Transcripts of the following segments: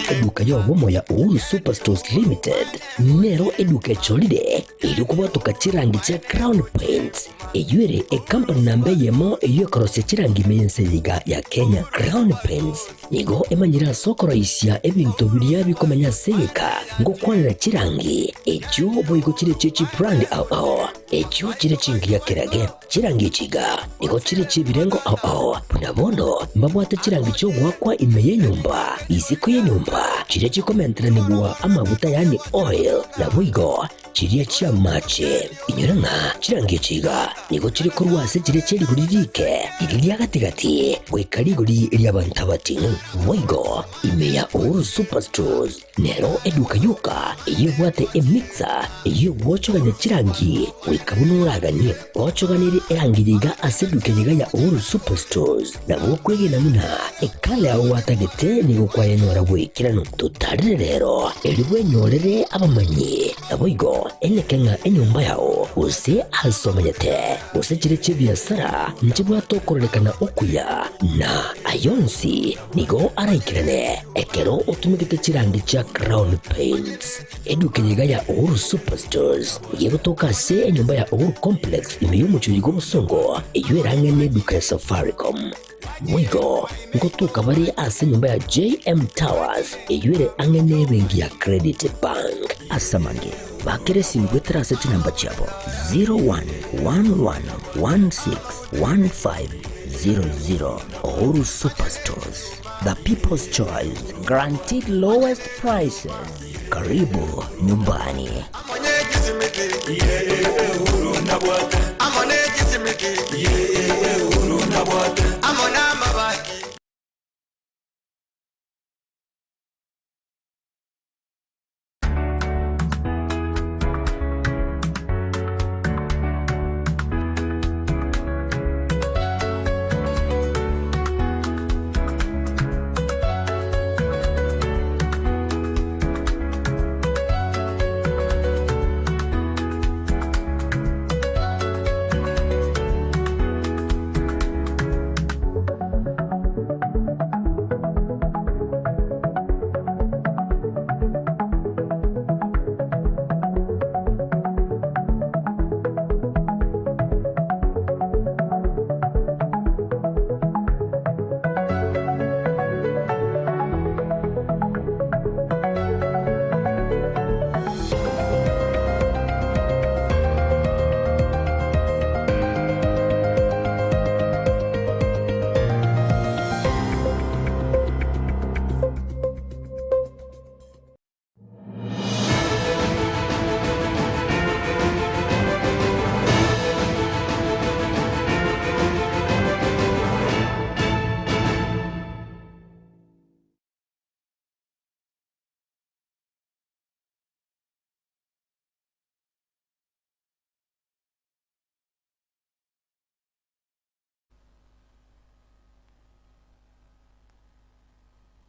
Eduka y'obomo ya Uhuru Superstores Limited nero eduka echorire erio kobwatoka chirangi chia Crown Paints, eyio ere ecompany namba eyemo eyio ekorosia chirangi ime y'ense eye iga ya Kenya. Crown Paints nigo emanyire ase okoroisia ebinto biria bikomenya ase egeka ngokwanera chirangi echio boigo chire chie chibrand ao ao echio chire chingiya kerage. Chirangi echi iga nigo chire chi'ebirengo ao ao, buna bono mbabwate chirangi chi'ogoakwa ime y'enyomba, isiko y'enyomba, chiria chikomenteranigwa amaguta yaani oil, naboigo chiria chi'amache. Inyora ng'a chirangi echi iga nigo chire korwa ase chiria chie rigori riike, riria ria gati-gati, goika rigori ri'abanto abating'u. Boigo ime ya Uhuru Superstores Nero eduka yoka eyio ebwate emixer eyio egwochogania chirangi goika buna oraganie. Ochoganerie erangi eye iga ase eduka eye iga ya Uhuru Superstores nabo okwegena buna ekala yao gwatagete nigo kwayenyora goikeranu. Totarire rero erio bwenyorere abamanyi naboigo eneke ng'a enyomba yao gose ase omanyete gose chire chi'ebiasara nchibwate okororekana okuya na ayonsi Nigo araikerane ekero otumegete chirangi chia Crown Paints. Eduka eye iga ya Uhuru Superstores nigo egotoka ase enyomba ya Uhuru Complex ime y'omochie oyo bw'obosongo eyio ere ang'e n'eduka ya Safaricom. Boigo ngotoka bare ase enyomba ya JM Towers eyio ere ang'e n'ebenki ya Credit Bank. Ase amange, bakera esimu goetera ase chinamba chiabo 0111161500. Uhuru Superstores, the people's choice, guaranteed lowest prices. Karibu nyumbani.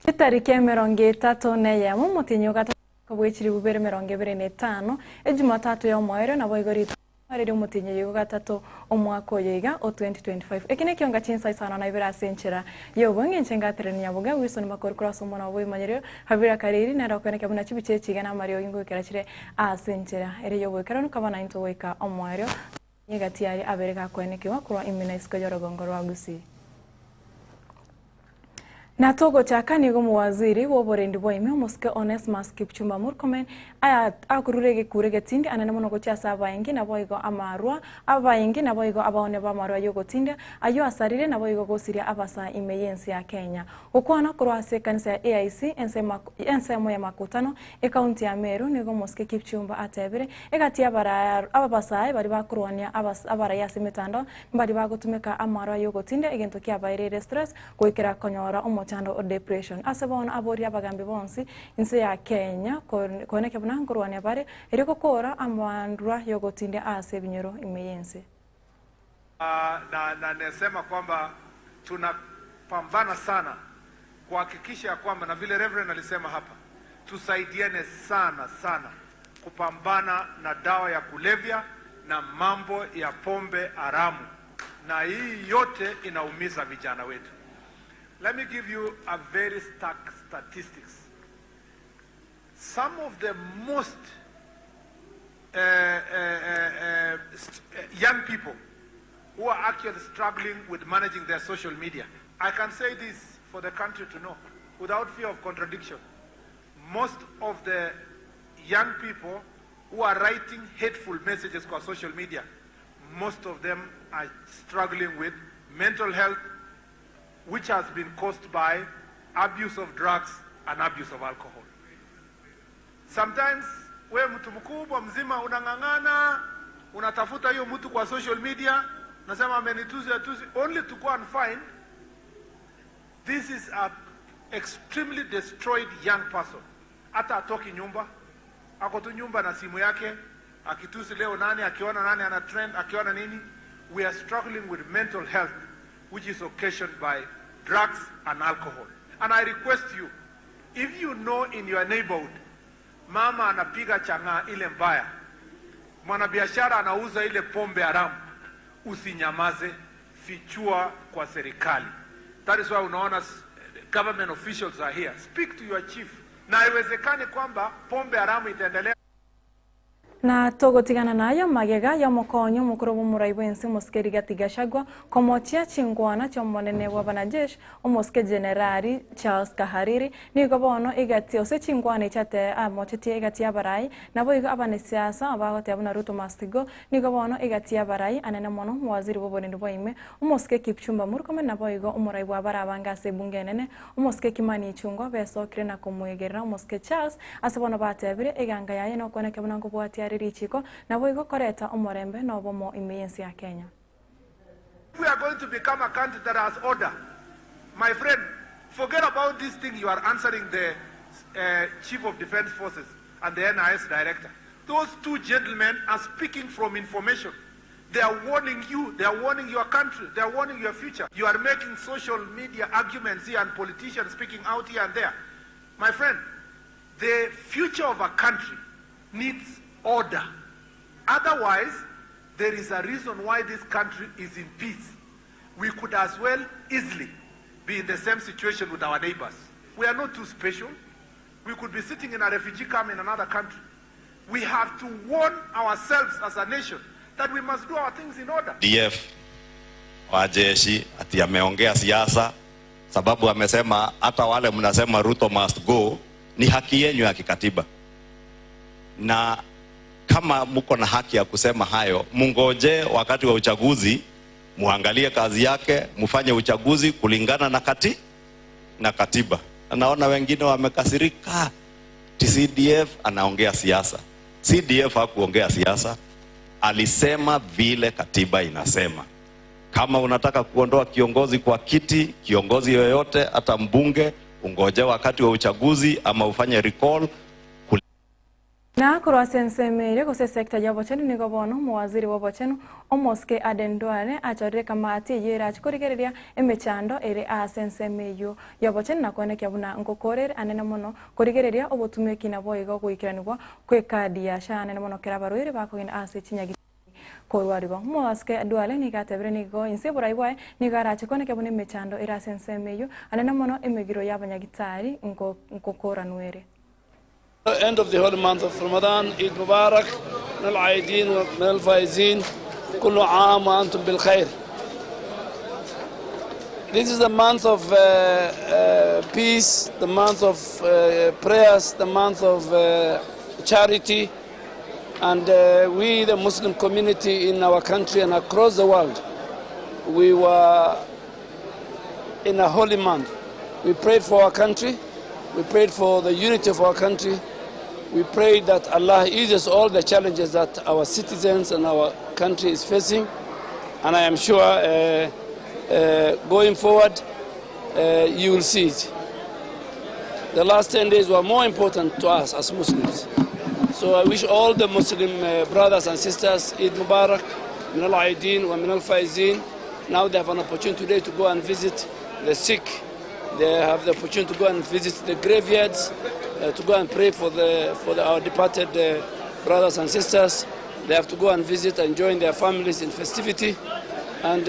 Chitariki emerongo etato na eyemo omotienyi o gatato omwaka bwe chilifu bibere emerongo ebere na etano, Ejumatatu y'omoerio naboigo rituko ri'omoerio ri'omotienyi oyo o gatato omwaka oyo iga o 2025. Eki nekionga chinsa isano na ibere ase enchera y'obong'e inche ngaterania Nyaboga Wilson Makori korwa ase omwana bw'oboimanyererio Habila Kariri nere okoeneka buna chibicha echi iga namariogi ngoikera chire ase enchera ere y'oboikeranu kaba naintwe goika omoerio Egati aria abere gakoenekigwa korwa ime na isiko y'orogongo rwa Gusii. Na togochaka nigo omowaziri bw'oborendi bwa ime omosike Onesmus Kipchumba Murkomen aya akorure egekuro egetindi anene mono gochia ase abaengi naboigo amarwa abaengi naboigo abaonia b'amarwa y'ogotindia ayio asarire naboigo gosiria abasaa ime y'ense ya Kenya. Gokwana korwa ase ekanisa ya AIC ensemo ya Makutano Ekaunti ya Meru nigo omosike Kipchumba atebire, Egati y'abaraya ababasae baria bakorwania abarai ase emetandao mbaria bagotumeka amarwa y'ogotindia egento kiabaereire stress goikera konyora omochando o depression. Ase bono aborie abagambi bonsi inse ya Kenya koenekia buna nkorwania bare erio gokora amarwa y'ogotindia ase ebinyoro ime y'ense. Na na nesema kwamba tunapambana sana kuhakikisha ya kwamba na vile Reverend alisema hapa, tusaidiane sana sana kupambana na dawa ya kulevya na mambo ya pombe haramu, na hii yote inaumiza vijana wetu. Let me give you a very stark statistics. Some of the most uh, uh, uh, young people who are actually struggling with managing their social media. I can say this for the country to know without fear of contradiction. Most of the young people who are writing hateful messages on social media, most of them are struggling with mental health, which has been caused by abuse of drugs and abuse of alcohol. Sometimes we mtu mkubwa mzima unang'ang'ana, unatafuta hiyo mtu kwa social media, nasema amenitusi atusi, only to go and find this is a extremely destroyed young person. Hata atoki nyumba, ako tu nyumba na simu yake, akitusi leo nani, akiona nani ana trend, akiona nini. We are struggling with mental health which is occasioned by drugs and alcohol. And I request you, if you know in your neighborhood mama anapiga chang'aa ile mbaya, mwanabiashara anauza ile pombe haramu, usinyamaze, fichua kwa serikali. That is why unaona government officials are here. Speak to your chief. Na haiwezekani kwamba pombe haramu itaendelea Na togotigana nayo magega ya omokonyi omokoro bw'omorai bwensi omosike Rigathi Gachagua komochia chingwana chia omonene bwa abanajeshi omosike Generali Charles Kahariri nigo bono egati ase chingwana echiate amochetie egati ya abarai nabo igo abanesiasa abagoteba buna Ruto must go nigo bono egati ya abarai anene mono omowaziri bwa oborendi bwa ime omosike Kipchumba Murkomen nabo igo omorai bwa abare abange ase ebunge enene omosike Kimani Ichung'wa besokire na komoegerera omosike Charles ase bono batebire eganga yaye nokweneke buna nkobwatia are richiko, naboigo koreta omorembe na obomo ime y'ense ya Kenya. If we are going to become a country that has order, my friend, forget about this thing you are answering the uh, Chief of Defense Forces and the NIS Director. Those two gentlemen are speaking from information. They are warning you, they are warning your country, they are warning your future. You are making social media arguments here and politicians speaking out here and there. My friend, the future of a country needs order. Otherwise, there is a reason why this country is in peace. We could as well easily be in the same situation with our neighbors. We are not too special. We could be sitting in a refugee camp in another country. We have to warn ourselves as a nation that we must do our things in order. DF wa jeshi ati ameongea siasa, sababu amesema hata wale mnasema Ruto must go, ni haki yenyu ya kikatiba, na kama mko na haki ya kusema hayo, mungoje wakati wa uchaguzi, muangalie kazi yake, mfanye uchaguzi kulingana na kati na katiba. Naona wengine wamekasirika, CDF anaongea siasa. CDF hakuongea siasa, alisema vile katiba inasema. Kama unataka kuondoa kiongozi kwa kiti, kiongozi yoyote, hata mbunge, ungoje wakati wa uchaguzi ama ufanye recall. Na korwa ase ensemo ere gose esector ya obochenu nigo bono omowaziri bwa obochenu omosike Aden Duale achorire kamati eyio erache korigereria emechando ere ase ensemo eyio ya obochenu na koenekia buna ngokorere anene mono korigereria obotumeki nabo igo goikeranigwa kwa ekadi ya SHA anene mono kera abarwaire bakogenda ase chinyagi korwarigo. Omosike Duale nigo atebire nigo inse oborai bwaye nigo arache koenekia buna emechando ere ase ensemo eyio anene mono emegiro ya abanyagitari nkokoranwa ere. End of the holy month of Ramadan, Eid Mubarak, من العايدين ومن الفائزين, كل عام وأنتم بالخير. This is the month of peace, the month of prayers, the month of charity, and we, the Muslim community in our country and across the world, we were in a holy month. We prayed for our country, we prayed for the unity of our country, we prayed that Allah eases all the challenges that our citizens and our country is facing, and I am sure going forward you will see it. The last 10 days were more important to us as Muslims. So I wish all the Muslim brothers and sisters Eid Mubarak, min al-Aidin wa min al-Faizin. Now they have an opportunity today to go and visit the sick. They have the opportunity to go and visit the graveyards, to go and pray for our departed brothers and sisters. They have to go and visit and join their families in festivity. And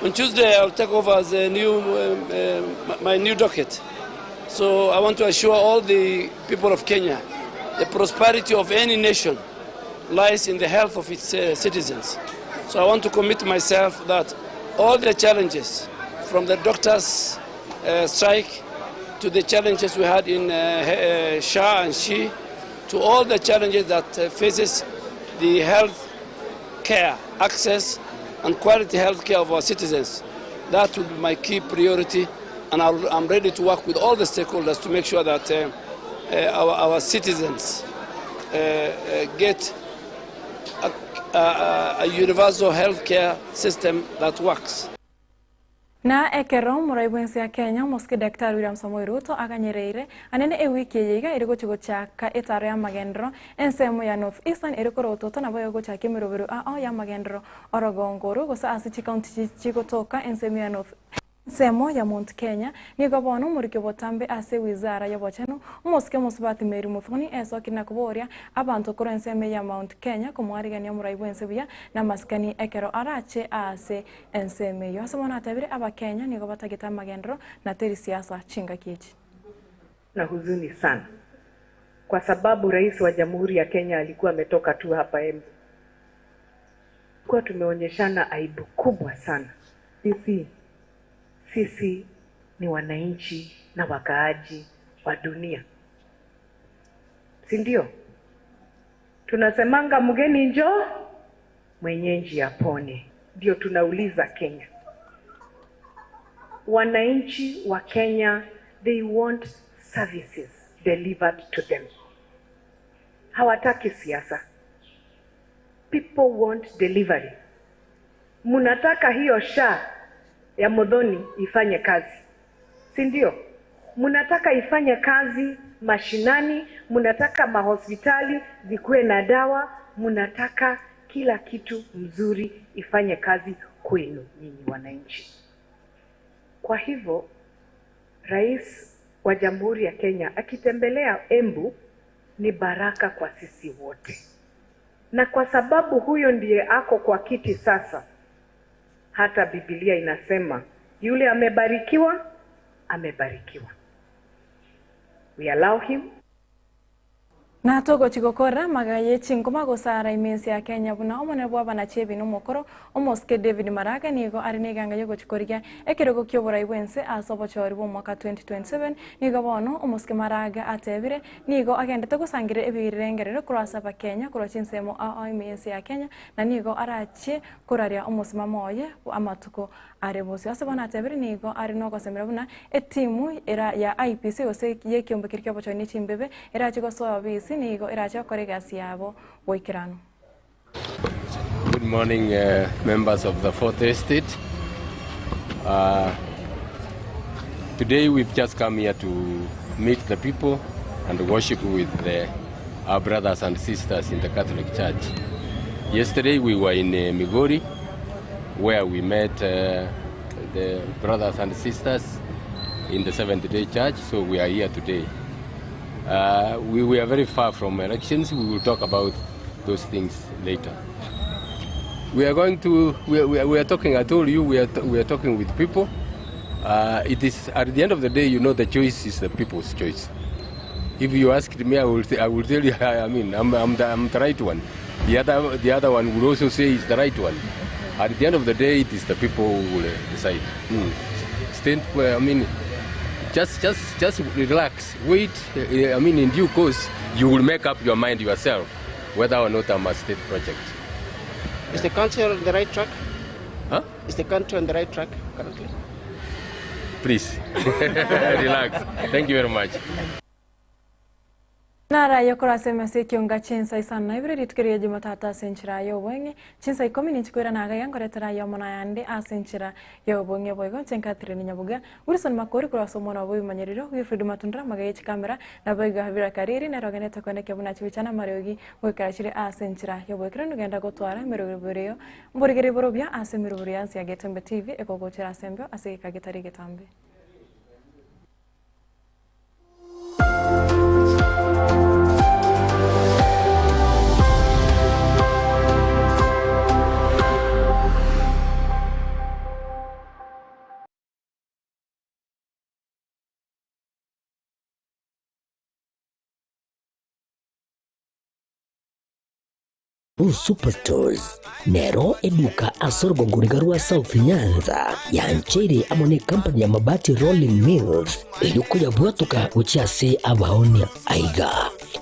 On Tuesday I will take over as a new, my new docket. So I want to assure all the people of Kenya the prosperity of any nation lies in the health of its citizens. So I want to commit myself that all the challenges from the doctors strike to the challenges we had in SHA and SHE to all the challenges that faces the health care access and quality health care of our citizens. That will be my key priority and I'm ready to work with all the stakeholders to make sure that our, our citizens get a, a, a universal health care system that works. Na ekero omorai bw'ense ya Kenya, Omosike Daktari William Samoei Ruto aganyereire anene ewiki eye iga ere gochia gochaka etaro y'amagenderero ensemo ya North Eastern ere korwa Ototo nabo egochaka emerobero ao y'amagenderero orogongo oro gose ase chikaunti chigotoka ensemo ya North Ensemo ya Mount Kenya nigo bono omoriki obotambe ase ewizara y'obochenu, omosike omosubati Mary Muthoni esokire na koboria abanto korwa ensemo ya Mount Kenya komoarigania omorai bw'ense buya na amasikani ekero arache aase ensemo eyio. Ase bono atebire Abakenya nigo batagete amagenderero na teri siasa chingaki echi. Na huzuni sana kwa sababu rais wa Jamhuri ya Kenya alikuwa ametoka tu hapa Embu. Kwa tumeonyeshana aibu kubwa sana. Sisi sisi ni wananchi na wakaaji wa dunia, si ndio? Tunasemanga mgeni njoo, mwenyeji apone. Ndio tunauliza Kenya, wananchi wa Kenya, they want services delivered to them. Hawataki siasa. People want delivery. Mnataka hiyo SHA ya Muthoni ifanye kazi, si ndio? Mnataka ifanye kazi mashinani, mnataka mahospitali zikuwe na dawa, mnataka kila kitu mzuri ifanye kazi kwenu nyinyi wananchi. Kwa hivyo Rais wa Jamhuri ya Kenya akitembelea Embu ni baraka kwa sisi wote, na kwa sababu huyo ndiye ako kwa kiti sasa, hata Biblia inasema yule amebarikiwa, amebarikiwa. We allow him. Na togochi gokora magaye chingoma gosara imensi ya Kenya buna omone bw'abanachi ebina omokoro omosike David Maraga nigo are neganga yogochi korigia ekerogo kia oborai bwense ase obochori bwa omwaka 2027 nigo bono omosike Maraga atebire nigo agendete gosangira ebirengerero korwa ase abakenya korwa chinsemo ao ime ense ya Kenya na nigo arachie koraria omosimamo oye amatuko are bosio ase bono atebire nigo are nogosemera buna etimu era ya IEBC gose yekiombe keria kia obochori ne chimbebe erache gosoa obisi nigo erache gokora egasi yabo goikeranu. Good morning, members of the Fourth Estate. Today we've just come here to meet the people and worship with our brothers and sisters in the Catholic Church. Yesterday we were in Migori, where we met the brothers and sisters in the Seventh-day Church, so we are here today. We are very far from elections. We will talk about those things later. We are going to, we are talking, I told you, we are talking with people. It is, at the end of the day, the choice is the people's choice. If you asked me, I will tell you, I'm the right one. The other one will also say it's the right one. At the end of the day, it is the people who will decide. Stand, well, I mean, just, just, just relax, wait. In due course, you will make up your mind yourself whether or not I'm a state project. Is the country on the right track? Huh? Is the country on the right track currently? Please, relax. Thank you very much. Nara yokora SMS kionga chinsa isana ibere ritukeria Jumatatu ase enchera ya obweng'e chinsa ikomi ninchikwira naga yangoretera yomo na yande ase enchera ya obweng'e boigo nchenkatire Nyabuga Wilson Makori kurwa ase omwana obo ebimanyerero Wilfred Matundra magaye chikamera na boigo Habira Kariri nerogenete kweneke buna chibichana mariogi goikera chire ase enchera ya obwekero nogenda gotwara emerobero eyo mborigere borobia ase emerobero ya nse ya Getembe TV ekogochera ase embeo ase egeka getari getambe. Uhuru Superstores nero eduka ase orogongo riga rwa South Nyanza yancheire amo necompany ya Mabati Rolling Mills erio koyabwatoka gochia ase abaonia. Aiga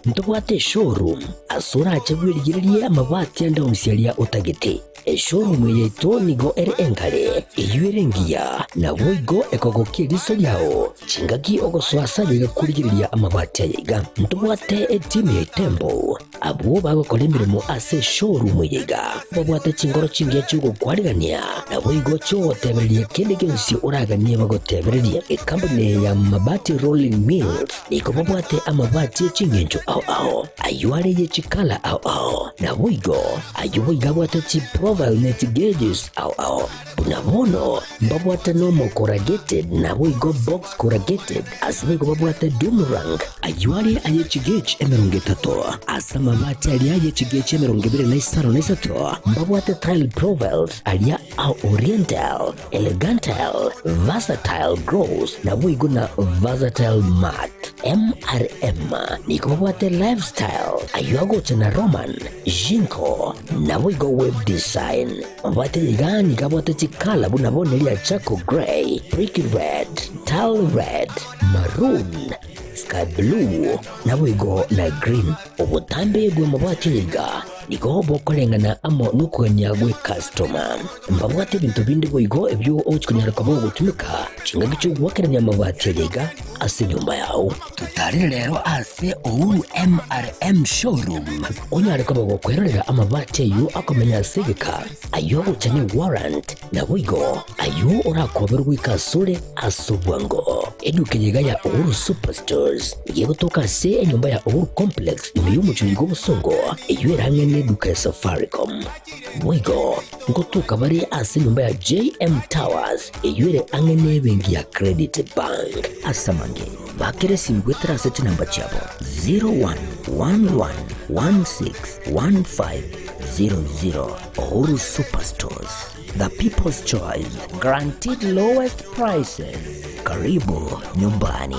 ntobwate eshowroom ase orache bwerigererie amabati ande onsi aria otagete. Eshowroom eye yaito nigo ere engare, eyio ere engiya, naboigo ekogokia eriso riao chingaki ogosoa ase ayaiga korigereria amabati ayaiga. Ntobwate etimu ya Itembo Abwo bagokora emeremo ase eshowroom eye iga babwate chingoro chingiya chi'ogokwarigania, naboigo chi'ogotebereria kende gionsi oraganie bagotebererie. Ekampuni eye ya Mabati Rolling Mills nigo babwate amabati e chingencho ao ao, ayio are ye chikala ao ao, naboigo ayio boigo abwate chiprofile ne chigeges ao ao. Buna bono mbabwate nomo corrugated naboigo box corrugated, ase boigo babwate doomerang, ayio are aye chigauge 30, ase amabati aria aye chigauge 25 na mbabwate tile profiles aria a oriental, elegantile, versatile gloss naboigo na versatile matte. MRM nigo babwate lifestyle, ayio agocha na Roman, Jinko, naboigo web design. Mabwate iga nigo abwate chikala buna bono eria charcoal grey, brick red, tile red, maroon, sky blue, naboigo na green. Obotambe bw'amabwati aya iga nigo bokoreng'ana amo nokogania gw'ekastoma. Mbabwate ebinto binde boigo ebio ogochi konyara koba ogotumeka chingaki chi'ogoakerania amabati aya iga ase enyomba yao. Totarire rero ase Uhuru MRM Showroom onyare koba gokwerorera amabati ayio akomenya ase egeka, ayio agocha ne warrant, naboigo ayio orakoberwe goika asore ase obwango. Eduka eye iga ya Uhuru Superstores nigo egotoka ase enyomba ya Uhuru Complex ime y'omochie oiga obosongo, eyio ere ang'e neduka ya Safaricom. Boigo ngotoka bare ase enyomba ya JM Towers eyio ere ang'e nebenki ya Credit Bank. Ase amange, bakera esimi goetera ase chinamba chiabo 0111161500. Uhuru Superstores, the people's choice, guaranteed lowest prices. Karibu nyumbani.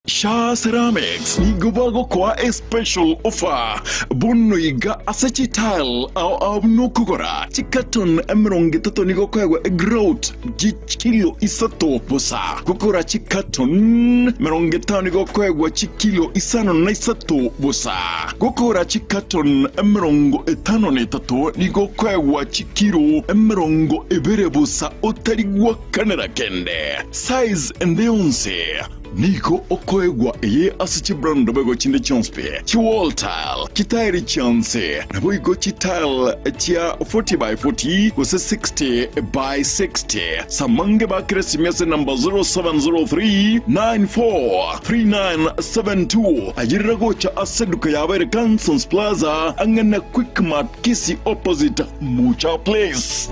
Shaa Ceramics nigo bagokoa a special offer bono iga ase chitile ao ao buna okogora chicarton 30 nigo okoegwa egrout chikilo isato bosa. Gokora chicarton 50 nigo okoegwa chikilo 53 bosa. Gokora chicarton 53 nigo okoegwa chikilo 20 bosa otari gwakanera kende. Size ende yonsi. Nigo okoegwa eye ase chibrand boigo chinde chionsi pi, chiwall tile, chitairi chionsi, naboigo chitile chia 40 by 40 gose 60 by 60. Samange bakere esimi ase number 0703 94 3972. Ayerera gocha ase eduka yabo ere Cansons Plaza ang'e na Quickmart Kisii opposite Mucha Place.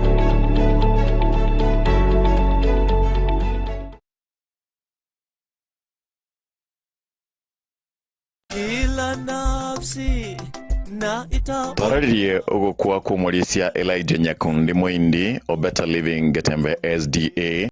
Twararirie ogokwa kw'omorisia Elijah Nyakundi Moindi o Better Living Getembe SDA.